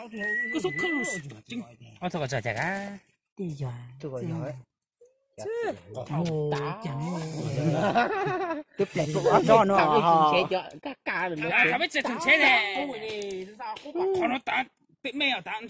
Koj xub khwb. Ob tug ko tso cas ka. Twb pliam rau ob tsob no. Peb tsev tseem tsheb ne. Qhov no tas, peb me os tas.